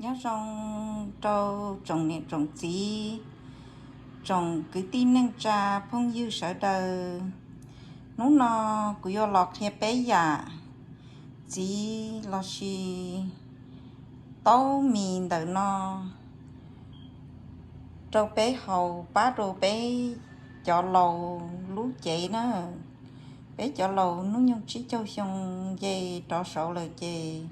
Nyob zoo rau tsoom niam tsoom txiv, tsoom kwv tij neej tsa phooj ywg sawv daws. Hnub no kuv yuav los qhia peb yam txiv lossis taub mis ntawm no rau peb haus pab rau peb cov laus lub cev na. Peb cov laus hnub nyoog tsib caug xyoo nce rov saud lawm ces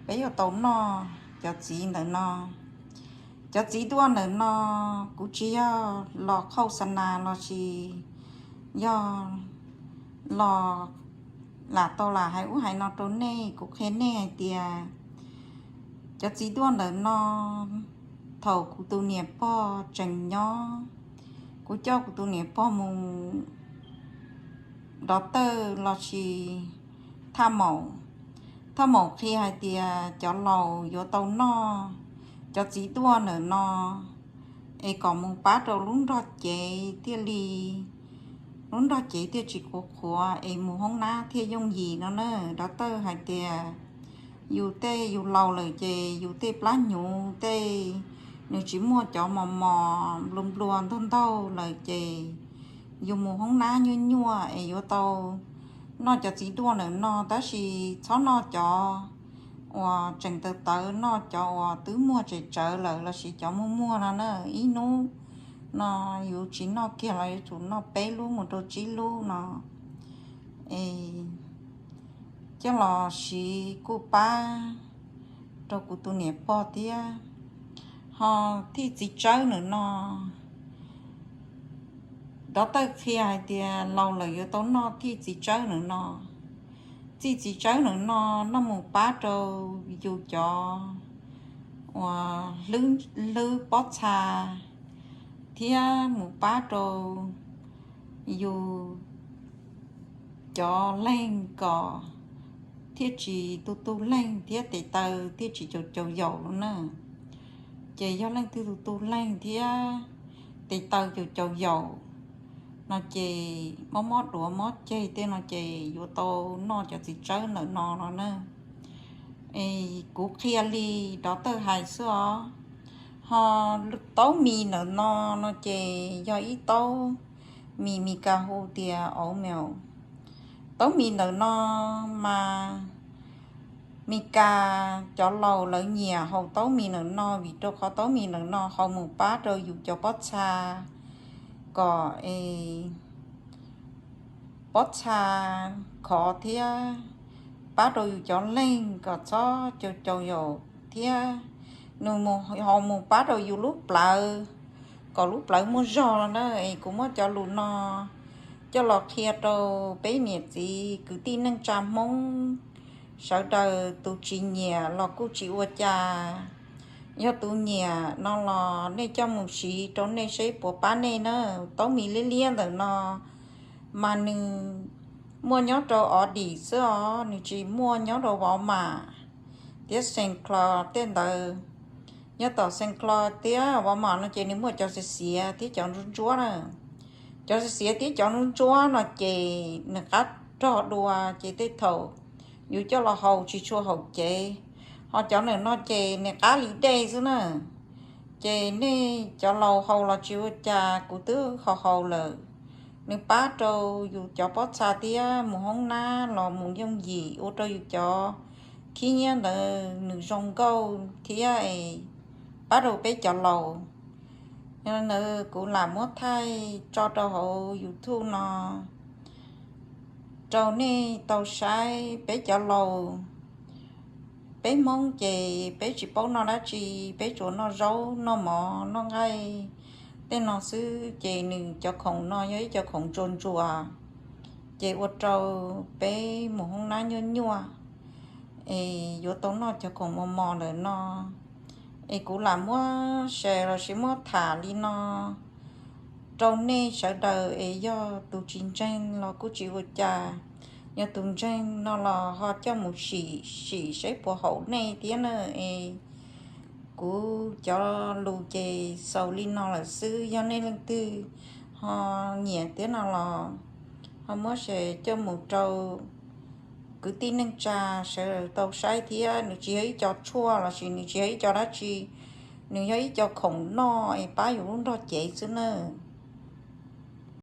peb yuav tau noj cov txiv ntawm no. Cov txiv duaj ntawm no kuv tsis yog los qhauj xa nas lossis yog los lam tau lam hais ub hais no rau nej. Kuv qhia nej hais tias cov txiv duaj ntawm no thaum kuv tus niam pog tseem nyob, kuv coj kuv tus niam pog mus dov tawj lossis thaj maum. Thaj maum qhia hais tias cov laus yuav tau noj cov txiv duaj ntawm no es kom mus pab rau lub nrog cev thiaj li, lub nrog cev thiaj tsis qhuav qhuav es mus hoob nab thiaj yooj yim no na. Dov tawj hais tias yus tej yus laus lawm ces yus tej plab hnyuv tej nws tsis muaj cov mos mos nplua nplua ntaug ntaug lawm ces yus mus hoob nab nyuaj nyuaj es yuav tau noj cov txiv duaj ntawm no, tab sis txhob noj cov uas tseem tawv tawv, noj cov uas twb muag tsem tsawv lawm lossis cov muag muag no na. Ib hnub no yus tsis noj kiag los yuav tsum noj peb lub mus rau tsib lub no es coj los siv kuj pab rau kuv tus niam pog thiab. Ho thij txiv tsawb ntawm no, dov tawj qhia hais tias laus lawm yuav tau noj thij txiv tsawb ntawm no. Thij txiv tsawb ntawm no noj mus pab rau yus cov uas hlwb pob txha thiab mus pab rau yus cov leeg kom thiaj tsis tu tu leeg thiab tes taw thiaj tsis caum caum yaum lawm na. Ces yog leej twg tu tu leeg thiab tes taw caum caum yaum no ces mob mob duav mob ceg tej no ces yuav tau noj cov txiv tsawb ntawm no no na. Es kuv qhia li dov tawj hais xwb os. Ho taub mis ntawm no no ces yog ib taub mis Mis Kas hu tias oatmeal. Taub mis ntawm no mas Mis Kas cov laus lawv nyiam haus taub mis ntawm no vim rau qhov taub mis ntawm no haus mus pab rau yus cov pob txha kom es pob txha khov thiab pab rau yus cov leeg kom txhob caum caum yaum thiab. Nws mus haus mus pab rau yus lub plawv kom lub plawv muaj zog no na. Es kuv muab cov lus no coj los qhia rau peb niam txiv kwv tij neej tsa Hmoob sawv daws, tus tsis nyiam los kuj tsis ua cas. Yog tus nyiam no los nej coj mus siv rau nej seb puas pab nej na. Taub mis liab liab ntawm no mas nws muaj nyob rau Aldi xwb os, nws tsis muaj nyob rau Walmart thiab Sam's Club tej ntawd. Nyob tom Sam's Club thiab Walmart no ces nws muaj cov xiav xiav thiab cov ntsuab ntsuab na. Cov xiav xiav thiab cov ntsuab ntsuab no ces nws qab rog dua ces tej thaum yus coj los haus tsis tshua haum cev. Ho cov ntawm no ces nws qab li dej xwb na. Ces nej cov laus haus los tsis ua cas, kuv twb haus haus lawm. Nws pab rau yus cov pob txha thiab mus hoob nab los mus yooj yim, ua rau yus cov khib nyiab ntawd nws zoo nkauj thiab es pab rau peb cov laus. Yog li ntawd kuv lam muab thaij tso rau hauv YouTube no rau nej tau saib. Peb cov laus, peb Hmoob ces peb tsis paub noj dab tsi, peb tsuas noj zaub noj mov noj nqaij tej no xwb, ces nws cov khoom no yog ib cov khoom ntsuas ntsuas, ces ua rau peb mus hoob nab nyuaj nyuaj es yuav tau noj cov khoom mos mos ntawm no. Es kuv lam muab share lossis muab tham li no rau nej sawv daws, es yog tus tsis ntseeg los kuj tsis ua cas, yog tus ntseeg no los ho coj mus sim sim seb puas haum nej thiab na. Es kuv cov lus ces xaus li no lawm xwb, yog nej leej twg ho nyiam thiab no los ho muab share coj mus rau kwv tij neej tsa sawv daws tau saib thiab. Nws tsis yog ib co tshuaj lossis nws tsis yog ib co dab tsi, nws yog ib co khoom noj es pab yus lub nrog cev xwb nawb.